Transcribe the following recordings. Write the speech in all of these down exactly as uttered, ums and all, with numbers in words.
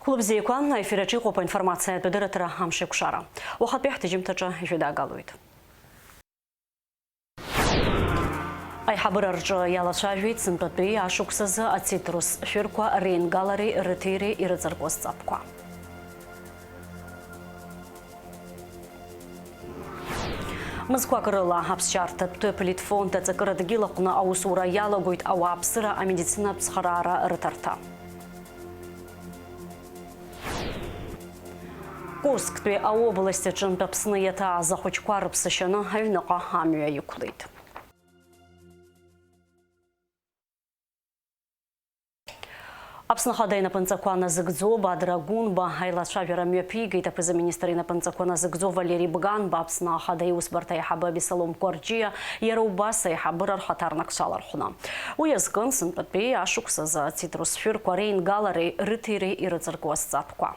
Хәлыбзиақәа, аефир аҿы иҟоуп аинформациатә адырраҭара Амшеикәшара. Уахатәи ҳҭыжьымҭаҿы ижәҩадагалоит. Аиҳабыра рҿы иалацәажәеит сынтәатәи ашықәсазы ацитрус шәырқәа реингалареи рыҭиреи ирыҵаркуаз ҵакқәа. Мызқәак рыла аԥсшьарҭатә политфонд аҵакыра дгьыл аҟны аусура иалагоит ауааԥсыра амедицинатә цхыраара рыҭарҭа. Курсктәи аобласть аҿынтә Аԥсны иаҭааз ахәыҷқәа рыԥсы шьаны аҩныҟа амҩа иқәлеит. Аԥсны Ахада инапынҵақәа назыгӡо Бадра Гәынба аилацәажәара мҩаԥигеит. Аԥыза-министр инапынҵақәа назыгӡо Валери Бганба, Аԥсны Ахада иусбарҭа аиҳабы Абесалом Кәарҷиа, иара убас аиҳабыра рхаҭарнакцәа алархәны. Уи азкын сынтәатәи ашықәсазы ацитрус шәырқәа реингалареи рыҭиреи ирыҵаркуаз ҵакқәа.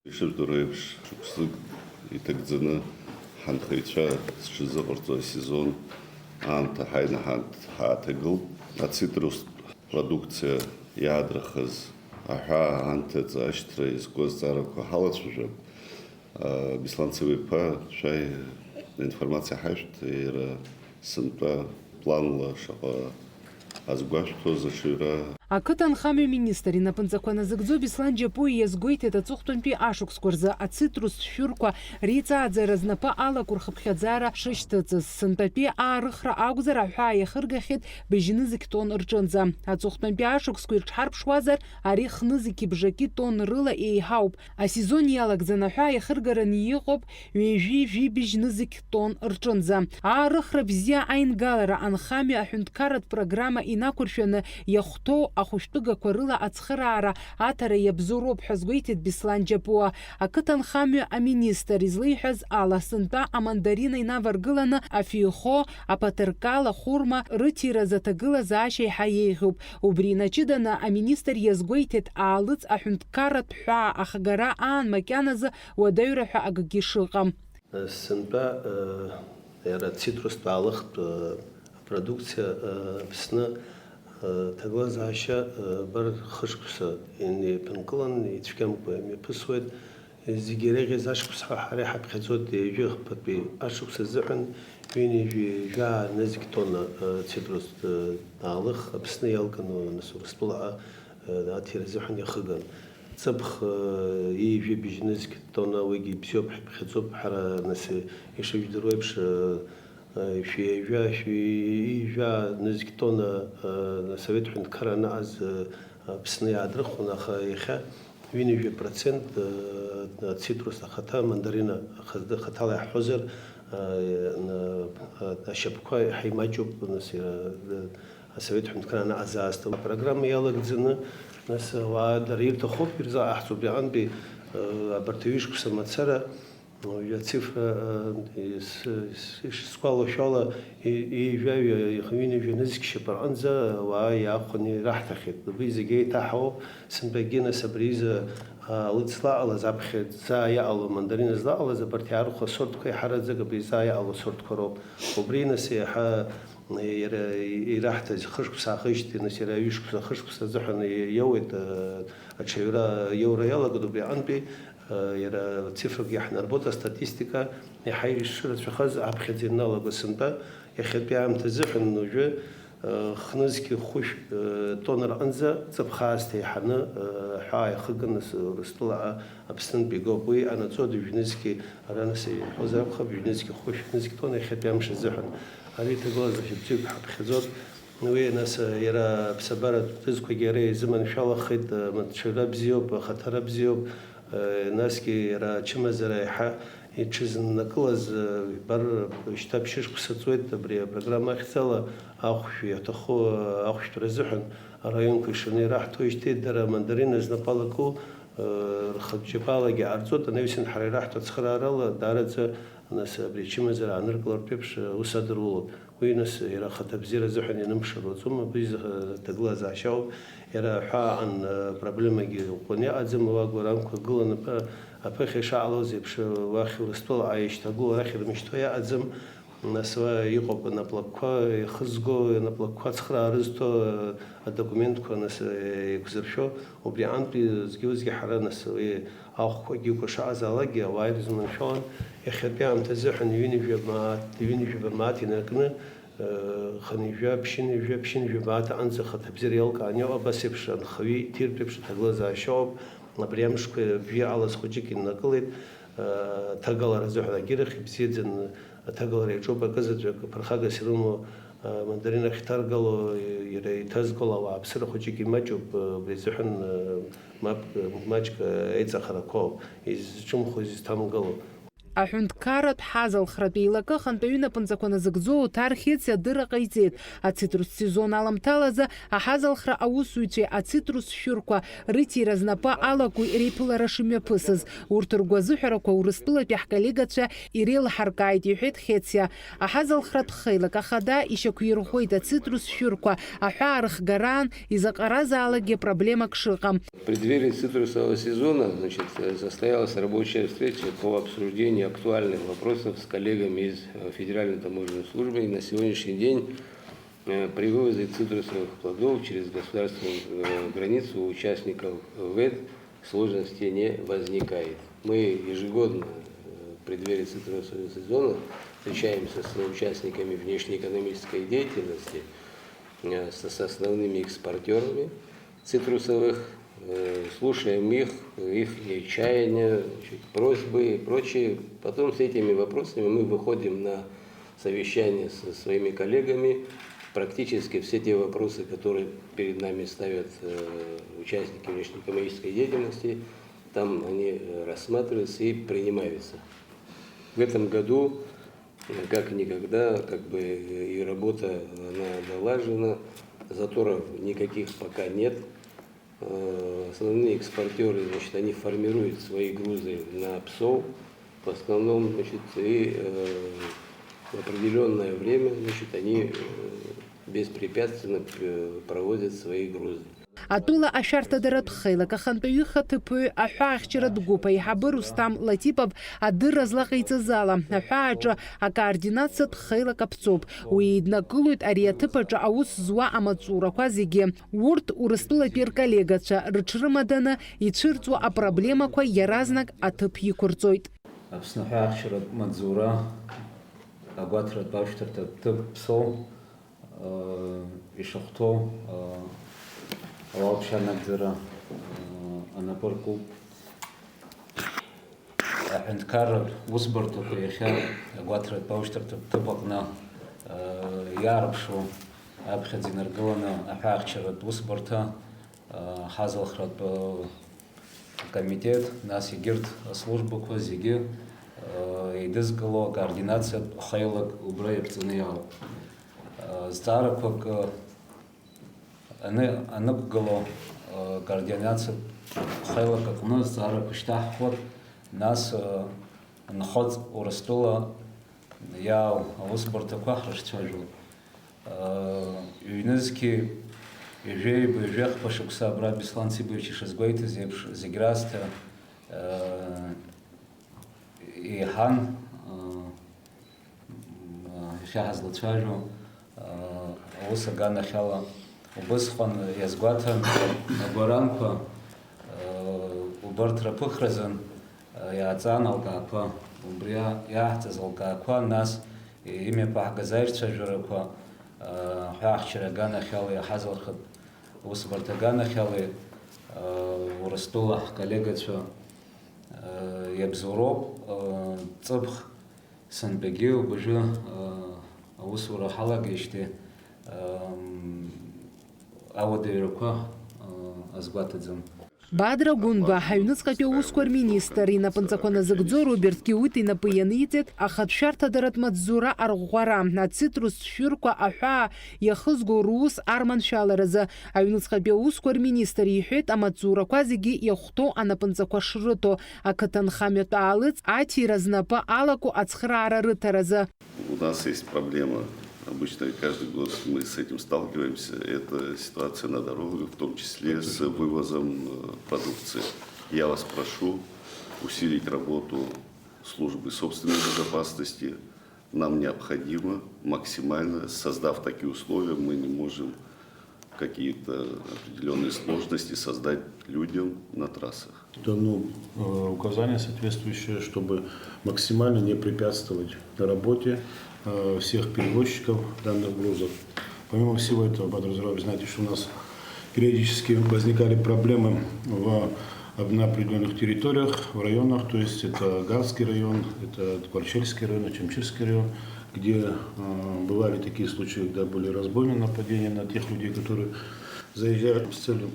Ишыжәдыруа еиԥш, шықәсык иҭагӡаны ҳанхаҩцәа зҽазыҟарҵо асезон аамҭа ҳаины ҳаан-, ҳааҭагылт. Ацитрустә продукциа иаадырхыз аҳәаа анҭыҵ ашьҭра иазку азҵаарақәа ҳалацәажәап. Беслан Цыба-иԥа, шәааи, аинформациа ҳашәҭ, иара сынтәа планла шаҟа азгәашәҭоз аҽаҩра. Ақыҭанхамҩа министр инапынҵақәа назыгӡо Беслан Џьапуа иазгәеиҭеит аҵыхәтәантәи ашықәсқәа рзы ацитрус шәырқәа реиҵааӡара знапы алаку рхыԥхьаӡара шышьҭыҵыз. Сынтәатәи аарыхра акәзар, аҳәаа иахыргахьеит быжьнызқь тонн рҿынӡа. Аҵыхәтәантәи ашықәсқәа ирҽҳарԥшуазар, ари хнызқьи бжаки тонн рыла еиҳауп. Асезон иалагӡаны аҳәаа иахыргараны иҟоуп ҩажәи жәибжь нызқь тонн рҿынӡа. Аарыхра бзиа аингалара анхамҩа аҳәынҭқарратә программа инақәыршәаны иахәҭоу ахәышәтәыгақәа рыла ацхыраара аҭара иабзоуроуп ҳәа азгәеиҭеит Беслан Џьапуа. Ақыҭанхамҩа аминистр излеиҳәаз ала, сынтәа амандарина инаваргыланы афеихо, аԥаҭыркал, ахәырма рыҭиразы аҭагылазаашьа еиҳа еиӷьуп. Убри инаҷыданы аминистр иазгәеиҭеит, аалыҵ аҳәынҭқарратә ҳәаа ахгара аан макьаназы уадаҩра ҳәа акгьы шыҟам. Сынтәа, э, иара ацитрустә аалыхтә, э, апродукциа, э, Аԥсны, э, ҭагылазаашьа, э, абар хышықәса инеиԥынкылан, ицәгьамкәа имҩаԥысуеит. Зегьы иреиӷьыз ашықәс ҳәа ҳара иҳаԥхьаӡоит ҩажәи хԥатәи ашықәс азыҳәан ҩынҩажәи жәаа нызқь тонна, э, цитрустә, э, аалых Аԥсны иалганы, нас, Урыстәылаҟа, э, аҭира азыҳәан иахыган. Ҵыԥх, э, ҩажәи быжь нызқь тонна, уигьы ибзиоуп, ҳаиԥхьаӡоуп, ҳара, нас, ишыжәдыруа еиԥш, э, э, шәи ҩажәа, шәи ҩажәа нызқь тонна, э, Асовет ҳәынҭқарра анаҟаз, э, Аԥсны иаадрыхуан, аха иахьа ҩынҩажәи процент, э, ацитрус ахаҭа, амандарина ахаҭа-, хаҭала иаҳҳәозар, э, н-, э, ашьапқәа иаҳа имаҷуп, нас, иара, э, Асовет ҳәынҭқарра анаҟаз аасҭа. Апрограмма иалагӡаны, нас, ауаа дара ирҭахуп ирзааҳҵо, убриаҟантәи, э, абарҭ аҩышықәса мацара, уажәы ацифра, э, ис-, ис-, ишсгәалашәо ала, и-, ҩажәаҩа, ҩынҩажәа нызқь шьапы рҟынӡа ауаа иаахәаны ираҳҭахьеит. Убри зегьы еиҭаҳауп, сынтәагьы, нас, абри изы, а, лыҵ злаҟалаз, аԥхьаӡа иаҟало, мандарина злаҟалаз, абарҭ иаарыху асортқәа иаҳараӡак абри заа иаҟало асортқәа роуп. Убри, нас, иаҳа Иара ираҳҭаз хышықәса аахижьҭеи, нас иара ҩышықәса, хышықәса азыҳәан иоуеит, э, аҽаҩра иоура иалагоит, убри аҟынтәи, э, иара цифракгьы иаҳнарбоит, астатистика иаҳа ишырацәахаз аԥхьаӡа ианалаго сынтәа, иахьатәи аамҭа азыҳәан уажәы, э, хнызқьи хәышә, э, тонна рҟынӡа ҵыԥх аасҭа еиҳаны, э, аҳәаа иахыган, нас, Урыстәылаҟа Аԥснынтәи игоуп. Уи анаҵода жәнызқьи, ара нас иҳәозар акәхап, жәнызқьи хәышә, нызқь тонна иахьатәи амш азыҳәан. Ари иҭагылазаашьа бзиоуп, иҳаԥхьаӡоит. Уи, нас, иара аԥсабаратә ҵызқәагьы ара изыманшәалахеит, амаҵура бзиоуп, ахаҭара бзиоуп, насгьы иара ачымазара еиҳа иҽызнанакылаз, ибар, шьҭа ԥшьышықәса ҵуеит абри апрограмма ахьӡала ахәшә иаҭаху ахәшәтәра азыҳәан араионқәа ишаны ираҳҭоижьҭеи дара амандарина знапы алаку, рхатә џьабалагьы ҟарҵоит, анаҩсан ҳара ираҳҭо ацхыраарала даараӡа, нас, абри ачымазара ааныркылартә еиԥш, ус адырулоит. Уи, нас, иара ахаҭа бзиара азыҳәан ианымԥшыр уаҵәума, абри изы-, ҭагылазаашьа ауп. Иара аҳәаа аан, проблемагьы ӷәӷәаны иҟаӡам, ауаа гәаранқәа гылан аԥы-, аԥыхьа ишаҟалоз еиԥш, уахь Урыстәыла ааишьҭагылоу арахь ирмышьҭуа иаҟаӡам. Нас уа иҟоуп анаплакқәа ихызго, анаплакқәа ацхыраара зҭо, э, адокументқәа, нас, э, еиқәзыршәо, убри аҟынтәи зегьы-зегьы ҳара, нас, уи ахәқәагьы икәашаазаалакгьы ауаа ирзыманшәалан, иахьатәи аамҭазы ҳәа ҩынҩажәа мааҭ, ҩынҩажәа мааҭ инаркны, э, хынҩажәа, ԥшьынҩажәа, ԥшьынҩажәа мааҭ аҟынӡа ахаҭабзиара иалкааны иҟоуп, абас еиԥш анхаҩы иҭиртә еиԥш аҭагылазаашьа ыҟоуп. Абри амшқәа бжьы алаз хәыҷык иннакылеит, э, аҭагалара азыҳәан агьырахь ибзиаӡаны аҭагалара иаҿуп, акызаҵәык ԥырхагас ирымоу, э, мандарин ахьҭаргало, иара иҭазгало ауааԥсыра хәыҷык имаҷуп, э, убри азыҳәан, э, мап, э, маҷк, э, аиҵахарақәоуп изҿымхуа, изҭамгыло. Аҳәынҭқарратә ҳазалхратә еилакы ахантәаҩы инапынҵақәа назыгӡо Оҭар Хециа адырра ҟаиҵеит. Ацитрус сезон аламҭалазы аҳазалхра аусзуҩцәеи ацитрус шәырқәа рыҭира знапы алакуи реиԥылара шымҩаԥысыз, урҭ ргәазыҳәарақәа Урыстәылатәи ҳколлегацәа иреилаҳаркааит, иҳәеит Хециа. Аҳазалхратә хеилак ахада ишьақәирӷәӷәеит ацитрус шәырқәа аҳәаа рыхгараан изаҟаразаалакгьы проблемак шыҟам. В преддверии цитрусового сезона, значит, э, состоялась рабочая встреча по обсуждению актуальных вопросов с коллегами из, э, Федеральной таможенной службы. И на сегодняшний день, э, при вывозе цитрусовых плодов через государственную, э, границу у участников ВЭД сложности не возникает. Мы ежегодно, э, в преддверии цитрусового сезона встречаемся с участниками внешнеэкономической деятельности, э, с, с основными экспортерами цитрусовых, э, слушаем их, их чаяния, значит, просьбы и прочее. Потом с этими вопросами мы выходим на совещание со своими коллегами. Практически все те вопросы, которые перед нами ставят, э, участники внешнеэкономической деятельности, там они, э, рассматриваются и принимаются. В этом году, э, как никогда, как бы, э, и работа, она налажена, заторов никаких пока нет. Э, основные экспортеры, значит, они формируют свои грузы на ПСОЛ, в основном, значит, и, э, в определённое время, значит, они, э, беспрепятственно, э, провозят свои грузы. Атәыла ашәарҭадаратә хеилак ахантәаҩы хаҭыԥуаҩ аҳәаахьчаратә гәыԥ аиҳабы Русҭам Латипов адырра злаҟаиҵаз ала, аҳәааҿы акоординациатә хеилак аԥҵоуп. Уи еиднакылоит ари аҭыԥ аҿы аус зуа амаҵзурақәа зегьы. Урҭ Урыстәылатәи рколлегацәа рыҽрымаданы ицәырҵуа апроблемақәа иаразнак аҭыԥ иқәырҵоит. Аԥсны аҳәаахьчаратә маҵзура агәаҭаратә аушьҭарҭа ҭыԥ ПСОЛ, э, ишахәҭоу, э, ауалԥшьа анагӡара, э, анапы ркуп. Аҳәынҭқарратә усбарҭақәа иахьа агәаҭаратә аушьҭарҭатә ҭыԥ аҟны, э, иаарԥшу аԥхьаӡа инаргыланы аҳәаахьчаратә усбарҭа, э, ҳазалхратә, э, акомитет, нас егьырҭ аслужбақәа зегьы, э, еидызкыло акоординациатә хеилак убра иаԥҵаны иаауп. Э, зҵаарақәак, э, Аны-, анықәгыло, э, координациатә хеилак аҟны азҵаарақәа шьҭаҳхуеит, нас, э, нхыҵ Урыстәыла иаау аусбарҭақәа ҳрыхцәажәоит. Э, ҩнызқьи ҩажәеи ҩажәи хԥа шықәса абра Беслан Цыбович ишазгәеиҭаз еиԥш, зегь раасҭа, э, еиҳан, э, иахьа ҳазлацәажәо, аус аганахьала убысҟан иазгәаҭан агәаранқәа, убарҭ рыԥыхразын иааҵан алкаақәа, убри иааҳҵаз алкаақәа, нас имҩаԥаҳгаз аицәажәарақәа, аҳәаахьчара аганахьала иаҳазалхатә усбарҭа аганахьала, Урыстәыла ҳколлегацәа иабзоуроуп, ҵыԥх Сынтәагьы уажәы, э, аусура ҳалагеижьҭеи, э, ауадаҩрақәа, э, азгәаҭаӡам. Бадра Гәынба, аҩныҵҟатәи аусқәа рминистр инапынҵақәа назыгӡо Роберт Киут инапы ианиҵеит ахатә шәарҭадаратә маҵзура арӷәӷәара, ацитрус шәырқәа аҳәаа иахызго рус арманшәаларазы. Аҩныҵҟатәи аусқәа рминистр иҳәеит, амаҵзурақәа зегьы иахәҭоу анапынҵақәа шрыҭо, ақыҭанхамҩатә аалыҵ аҭира знапы алаку ацхыраара рыҭаразы. У нас есть проблема. Обычно каждый год мы с этим сталкиваемся. Это ситуация на дорогах, в том числе с вывозом, э, продукции. Я вас прошу усилить работу службы собственной безопасности, Нам необходимо максимально, создав такие условия, мы не можем какие-то определённые сложности создать людям на трассах. Дано, э, указание соответствующее, чтобы максимально не препятствовать работе, э, всех перевозчиков данных грузов. Помимо всего этого, Бадру Зураевич, знаете, что у нас периодически возникали проблемы в, на определённых территориях, в районах, то есть это Гарский район, это Кварчельский район, Ачамчирский район, где, э, бывали такие случаи, когда были разбойные нападения на тех людей, которые заезжают с целью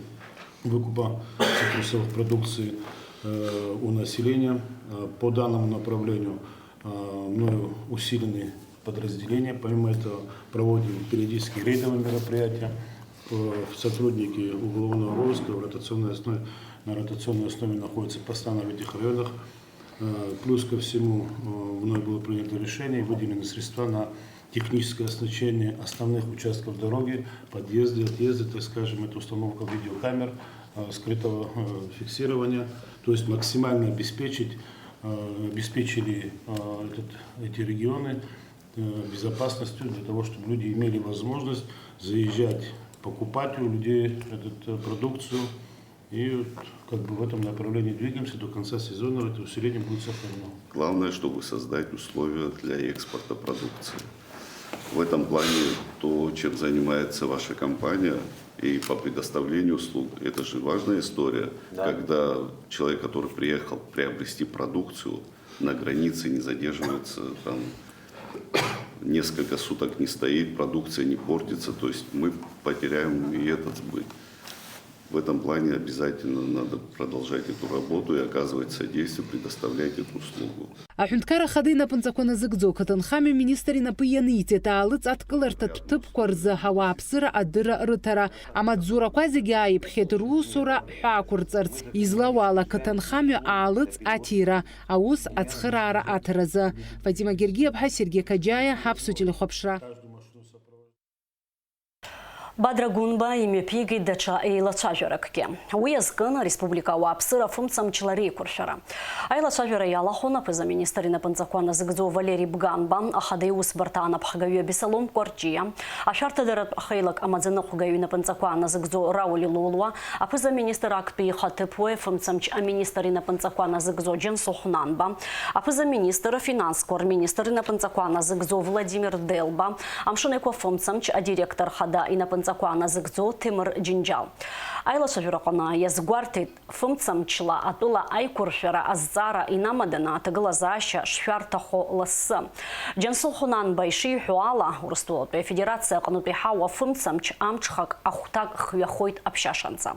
выкупа цитрусовых продукций, э, у населения. Э, по данному направлению, э, мною усилены подразделения. Помимо этого проводим периодические рейдовые мероприятия. Э, сотрудники уголовного розыска в ротационной основе, на ротационной основе находятся постоянно в этих районах. Э, плюс ко всему, э, мной было принято решение и выделены средства на техническое оснащение основных участков дороги, подъезды, отъезды, так скажем, это установка видеокамер, э, скрытого, э, фиксирования, то есть максимально обеспечить, э, обеспечили, э, этот, эти регионы, э, безопасностью для того, чтобы люди имели возможность заезжать, покупать у людей этот, э, продукцию. И вот как бы в этом направлении двигаемся, до конца сезона это усиление будет сохранено. Главное, чтобы создать условия для экспорта продукции. В этом плане то, чем занимается ваша компания и по предоставлению услуг, это же важная история, да, когда человек, который приехал приобрести продукцию, на границе не задерживается, там несколько суток не стоит, продукция не портится, то есть мы потеряем и этот сбыт. В этом плане обязательно надо продолжать эту работу и оказывать содействие, предоставлять эту услугу. Аҳәынҭқар ахада инапынҵақәа назыгӡо ақыҭанхамҩа министр инапы ианиҵеит аалыҵ адкыларҭатә ҭыԥқәа рзы ауааԥсыра адырра рыҭара. Амаҵзурақәа зегьы ааиԥхьеит русура ҳәаақәырҵарц. Излауала, ақыҭанхамҩа аалыҵ аҭира, аус ацхыраара аҭаразы. Фатима Гергиаԥҳа, Сергеи Қаџьаиа, Аԥсуа телехәаԥшра. Бадра Гәынба имҩаԥигеит даҽа еилацәажәаракгьы. Уи азкын ареспублика ауааԥсыра фымцамчла реиқәыршәара. Аилацәажәара иалахәын аԥыза-министр инапынҵақәа назыгӡо Валери Бганба, ахада иусбарҭа анапхгаҩы Бесалом Кәарҷиа, ашәарҭадаратә хеилак амаӡаныҟәгаҩ инапынҵақәа назыгӡо Рауль Лолуа, аԥыза-министр актәи ихаҭыԥуаҩ фымцамч аминистр инапынҵақәа назыгӡо Џьансыхә Нанба, аԥыза-министр афинансқәа рминистр инапынҵақәа назыгӡо Владимир Делба, Амшын Еиқәа фымцамч адиректор хада инапынҵақәа назыгӡо Ҭемыр Џьынџьал. Аилацәажәараҟны иазгәарҭеит фымцамчла атәыла аиқәыршәара азҵаара инамаданы аҭагылазаашьа шшәарҭахо лассы. Џьансыхә Нанба ишиҳәо ала, Урыстәылатәи Афедерациа аҟнытә иҳауа фымцамч амҽхак ахәҭак хҩахоит аԥшьашанӡа.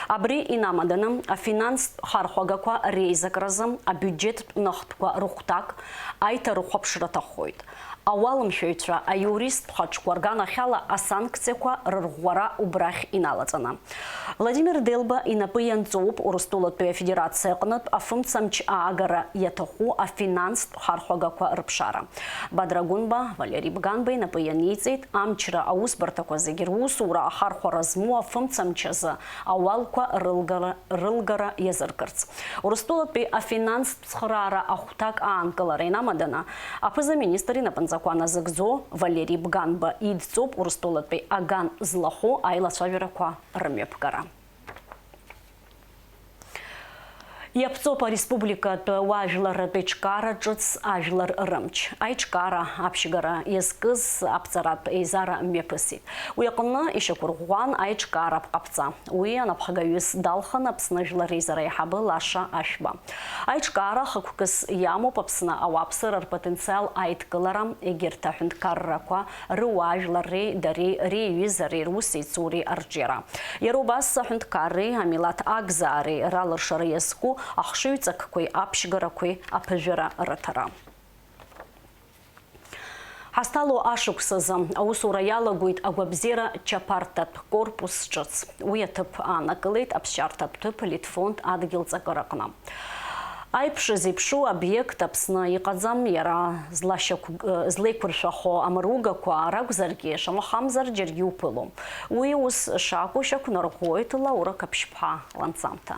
Абри инамаданы афинанстә хархәагақәа реизакразы абиуџьеттә ныхтәқәа рыхәҭак аиҭарыхәаԥшра аҭаххоит. Ауалымшәаҩцәа аиуристтә хаҿқәа рганахьала асанкциақәа рырӷәӷәара убрахь иналаҵаны. Владимир Делба инапы ианҵоуп Урыстәылатәи Афедерациа аҟнытә афымцамч аагара иаҭаху афинанстә хархәагақәа рыԥшаара. Бадра Гәынба Валери Бганба инапы ианиҵеит амчра аусбарҭақәа зегьы русура ахархәара змоу афымцамч азы ауалқәа рылгара, рылгара иазыркырц. Урыстәылатәи афинанстә цхыраара ахәҭак аанкылара инамаданы, аԥыза-министр инапынҵақәа назыгӡо Валери Бганба идҵоуп Урыстәылатәи аган злахәу аилацәажәарақәа рымҩаԥгара. Иаԥҵоуп ареспубликатә уаажәларратә еиҿкаара ҿыц ажәлар рымч. Аиҿкаара аԥшьгара иазкыз аԥҵаратә еизара мҩаԥысит. Уи аҟны ишьақәырӷәӷәан аиҿкааратә ҟаԥҵа. Уи анапхгаҩыс далхын Аԥсны Жәлар Реизара аиҳабы Лаша Ашәба. Аиҿкаара хықәкыс иамоуп Аԥсны ауааԥсыра рпотенциал аидкылара, егьырҭ аҳәынҭқаррақәа рыуаажәларреи дареи реиҩызареи русеицуреи арҿиара. Иара убас аҳәынҭқарреи амилаҭ агзаареи ралыршара иазку ахшыҩҵакқәеи аԥшьгарақәеи аԥыжәара рыҭара. Ҳазҭало ашықәсазы аусура иалагоит агәабзиара чаԥарҭатә корпус ҿыц. Уи аҭыԥ аанакылеит аԥсшьарҭатә ҭыԥ Литфонд адгьыл ҵакыраҟны. Аиԥш зеиԥшу обиект Аԥсны иҟаӡам, иара злашьақәг-, злеиқәыршәахо амыругақәа ракәзаргьы, шамахамзар џьаргьы уԥылом. Уи ус шакәу шьақәнарӷәӷәоит Лаура Қаԥшьԥҳа ланҵамҭа.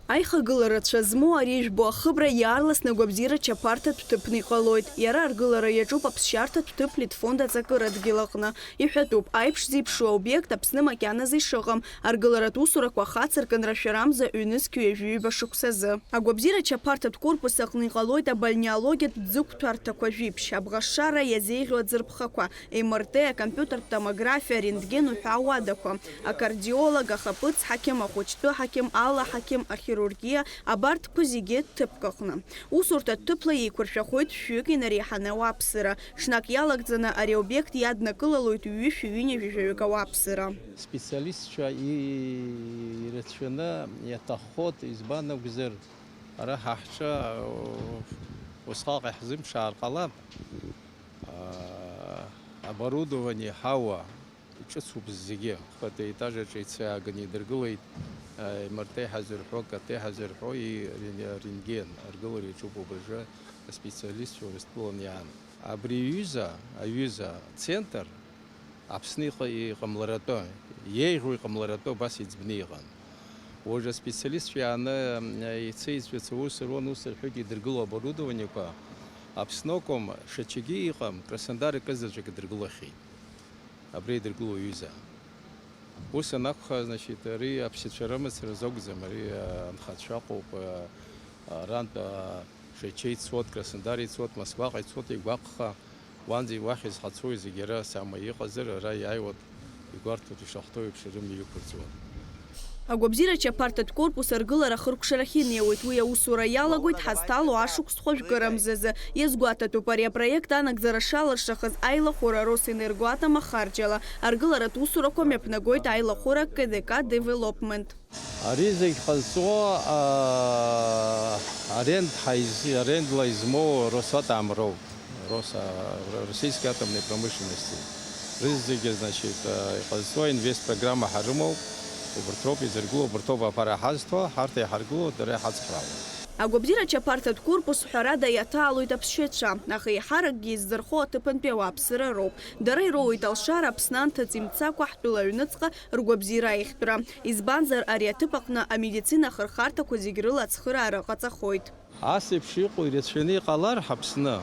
Аихагыла рацәа змоу ари ижәбо ахыбра иаарласны агәабзиара чаԥарҭатә ҭыԥны иҟалоит. Иара аргылара иаҿуп аԥсшьарҭатә ҭыԥ Литфонд аҵакырадгьыл аҟны. Иҳәатәуп, аиԥш зеиԥшу аобиект Аԥсны макьаназы ишыҟам, аргыларатә усурақәа ахацыркын рашәарамза ҩнызқь ҩажәи ҩба шықәсазы. Агәабзиара чаԥарҭатә корпус аҟны иҟалоит абальнеологиатә ӡықәтәарҭақәа жәиԥшь, абӷашара иазеиӷьу аӡырԥхақәа, М Р Т, акомпиутертә томографиа, арентген уҳәа ауадақәа, акардиолог, ахаԥыц ҳақьым, ахәыҷтәы ҳақьым, ала ҳақьым, ахирургиа, абарҭқәа зегьы ҭыԥк аҟны. Усурҭатә ҭыԥла еиқәыршәахоит шәҩык инареиҳаны ауааԥсыра. Ҽнак иалагӡаны ари аобиект иаднакылалоит ҩышәи ҩынҩажәи жәаҩык ауааԥсыра. Специалистцәа и-, ирацәаны иаҭаххоит, избан акәзар, ара ҳа ҳҿы, усҟак иаҳзымԥшаар ҟалап. Аа, оборудование ҳауа, иҿыцуп зегьы. Хатәы аетаж аҿы ицәааганы идыргылеит, аа, М Р Т ҳазырҳәо, К Т ҳазырҳәо, и-, рен-, рентген аргылара иаҿуп убыржәы аспециалистцәа урыстәыланы иаан. Абри аҩыза, аҩыза центр Аԥсны иҟа-, иҟамларатәы, еиӷьу иҟамларатәы абас иӡбны иҟан. Уажә аспециалистцәа иааны, м, ицеиҵәыц аус руан, ус рҳәоит, идыргыло оборудованиеқәа Аԥсноком шачагьы иҟам, Краснодар акызаҵәык идыргылахьеит. Абри идыргыло аҩыза. Ус анакәха, значит, ари аԥсшьацәа рымацара азы акәӡам, ари, а, анхацәа ыҟоуп, а, арантә, а, Шәача ицот, Краснодар ицот, Москваҟа ицот, игәаҟха, уанӡа уахь изҳацои зегьы ара сама иҟазар, ара иааиуа игәарҭоит, ишахәҭоу еиԥш рымҩа иқәырҵуа. Агәабзиара чаԥарҭатә корпус аргылара ахыркәшарахь инеиуеит. Уи аусура иалагоит ҳазҭало ашықәс хәажәкырамзазы. Иазгәаҭатәуп, ари апроект анагӡара шалыршахаз аилахәыра Росэнергоатом ахарџьала аргыларатә усурақәа мҩаԥнагоит аилахәыра К Д К Development. Ари зегь ҟазҵо, аа, аренд ҳаиз-, арендла измоу Росатом роуп, Роса-, Российской атомной промышленности. Рызегьы, значит, аа, иҟазҵо инвестпрограмма ҳарымоуп, убарҭ роуп изыргыло, убарҭ роуп аԥара ҳазҭо, ҳарҭ иҳаргыло, дара иҳацхраауа. Агәабзиара чаԥарҭатә корпус ҳәарада иаҭаалоит аԥсшьацәа, аха еиҳаракгьы иззырхо аҭыԥантәи ауааԥсыра роуп. Дара ироуеит алшара Аԥсны анҭыҵ имцакәа ҳтәыла аҩныҵҟа ргәабзиара аихтәра. Избанзар, ари аҭыԥ аҟны амедицина ахырхарҭақәа зегь рыла ацхыраара ҟаҵахоит. Ас еиԥш иҟоу ирацәаны иҟалар ҳаԥсны,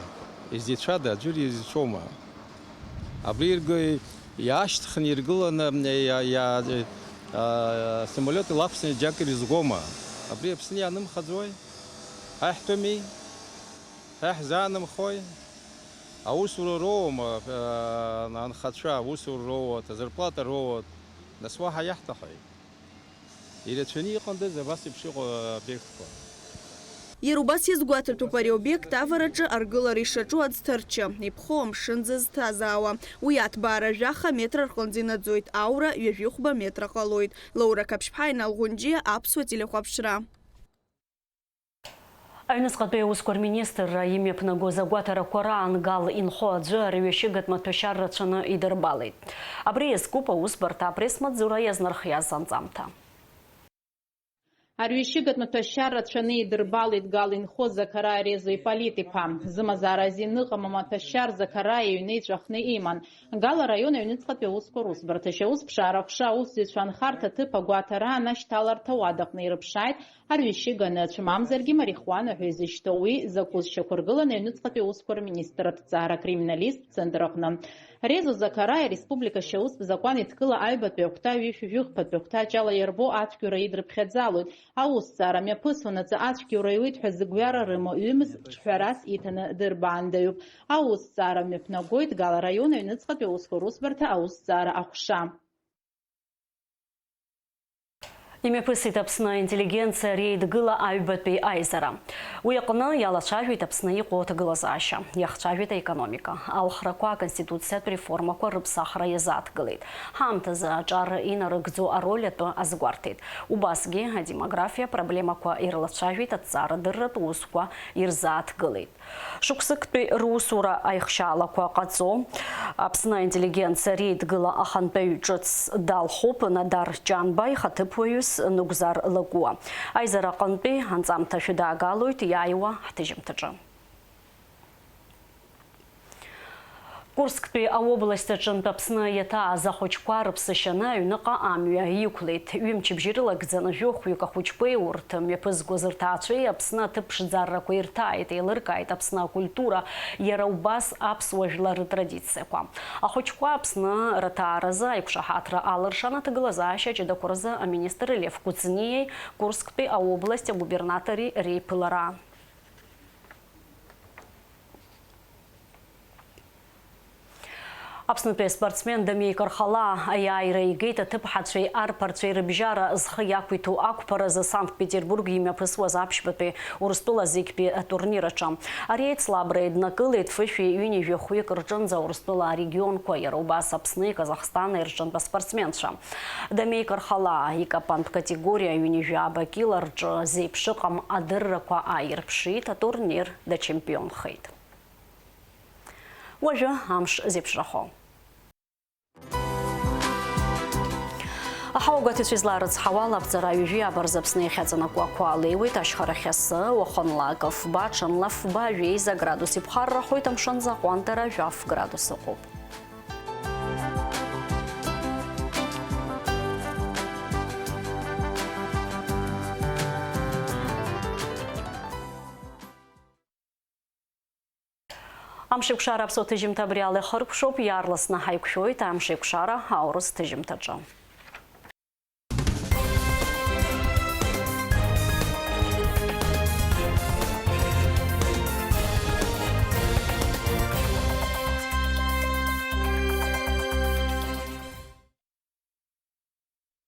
изицәада, аӡәыр изицәоума? Абри иргы-, иаашьҭхны иргыланы, иа-, иа-, а, самолиот илақәҵаны џьак ирызгома? Абри Аԥсны иаанымхаӡои? Ҳа иаҳтәыми? Ҳа иаҳзаанымхои? Аусура роуама, а, анхацәа, аусура роуат, азарплата роуат, нас уаҳа иаҳҭахеи? Ирацәаны иҟандаз абас еиԥш иҟоу аобиектқәа. Иара убас иазгәаҭатәуп ари аобиект авараҿы аргылара ишаҿу аӡҭарчы, иԥхоу амшын зызҭазаауа. Уи аҭбаара жәаха метра рҟынӡа инаӡоит, аура ҩажәихәба метра ҟалоит. Лаура Қаԥшьԥҳа, Инал Ӷәынџьиа, Аԥсуа телехәаԥшра. Аҩныҵҟатәи аусқәа рминистрра имҩаԥнагоз агәаҭарақәа раан Гал инхо аӡәы арҩашьыгатә маҭәашьар рацәаны идырбалеит. Абри иазкуп аусбарҭа апресс-маҵзура иазнархиаз анҵамҭа. Арҩашьыгатә маҭәашьар рацәаны идырбалеит Гал инхо Закараиа Резо Иполит-иԥа. Зымазаара азин ыҟам амаҭәашьар Закараиа иҩны иҵәахны иман. Гал араион аҩныҵҟатәи аусқәа русбарҭа ашьаусԥшаара аҟәша аусзуҩцәа анхарҭа аҭыԥ агәаҭараан ашьҭаларҭа ауадаҟны ирыԥшааит, арҩашьыга аныацәа мамзаргьы марихуана ҳәа изышьҭоу уи закәыз шьақәыргыланы аҩныҵҟатәи аусқәа рминистр аҭҵаара акриминалисттә центр аҟны. Резо Закараиа ареспублика ашьаустә закәан иҭгыла аҩбатәи ахәҭа ҩышәи жәыхԥатәи ахәҭаҷ ала иарбоу ацәгьоура идрыԥхьаӡалоит. Аусҭҵаара мҩаԥысуанаҵы ацәгьоура иуеит ҳәа зыгәҩара рымоу ҩымз ҿҳәарас иҭаны дырбаандаҩуп. Аусҭҵаара мҩаԥнагоит Гал араион аҩныҵҟатәи аусқәа русбарҭа аусҭҵаара аҟәша. Имҩаԥысит Аԥсны аинтеллигенциа Реидгыла аҩбатәи аизара. Уи аҟны иалацәажәеит Аԥсны иҟоу аҭагылазаашьа, иахцәажәеит аекономика, алхрақәа, аконституциатә реформақәа рыԥсахра иазааҭгылеит, ҳаамҭазы аҿар инарыгӡо ароль атәы азгәарҭеит, убасгьы адемографиа проблемақәа ирылацәажәеит, аҭҵаарадырратә усқәа ирзааҭгылеит. Шықәсыктәи русура аихшьаалақәа ҟаҵо, Аԥсны аинтеллигенциа Реидгыла ахантәаҩ ҿыц далхуп Надар Ҷанба ихаҭыԥуаҩыс Нугзар Лакуа. Аизара аҟынтәи анҵамҭа шәыдаагалоит иааиуа ҳҭыжьымҭаҿы. Курсктәи аобласть аҿынтә Аԥсны иаҭааз ахәыҷқәа рыԥсышьаны аҩныҟа амҩа иқәлеит. Ҩымчыбжьы рылагӡаны жәохәҩык ахәыҷқәеи урҭ мҩаԥызгоз рҭаацәеи Аԥсны аҭыԥ ԥшӡаррақәа ирҭааит, еилыркааит Аԥсны акультура, иара убас аԥсуа жәлар ртрадициақәа. Ахәыҷқәа Аԥсны рыҭааразы аиқәшаҳаҭра алыршан аҭагылазаашьа аҷыдақәа рзы аминистр Лев Кәыҵниеи Курсктәи аобласть агубернатори реиԥылара. Аԥснытәи аспортсмен Дамеи Кархала аиааира игеит аҭыԥҳацәеи арԥарцәеи рыбжьара зхы иақәиҭу ақәԥаразы Санкт-Петербург имҩаԥысуаз аԥшьбатәи Урыстәыла зегьтәи атурнир аҿы. Ари аицлабра еиднакылеит фышәи ҩынҩажәи хәҩык рҿынӡа Урыстәыла арегионқәа, иара убас Аԥсни Казахстани рҿынтә аспортсменцәа. Дамеи Кархала икапантә категориа ҩынҩажәи ааба кила рҿы зеиԥш ыҟам адыррақәа ааирԥшит, атурнир дачемпионхеит. Уажәы амш зеиԥшрахо. Аҳауагәаҭаҩцәа излаарыцҳауа, алаԥҵара ҩажәи ааба рзы Аԥсны иахьаҵанакуа ақәа алеиуеит, ашьхарахь асы, уахынла акы фба, ҽынла фба, жәеиза градус иԥхаррахоит, амшын аӡы аҟәандара жәаф градус ыҟоуп. Амшеикәшара аԥсуа ҭыжьымҭа абри ала ихыркәшоуп, иаарласны ҳаиқәшәоит Амшеикәшара аурыс ҭыжьымҭаҿы.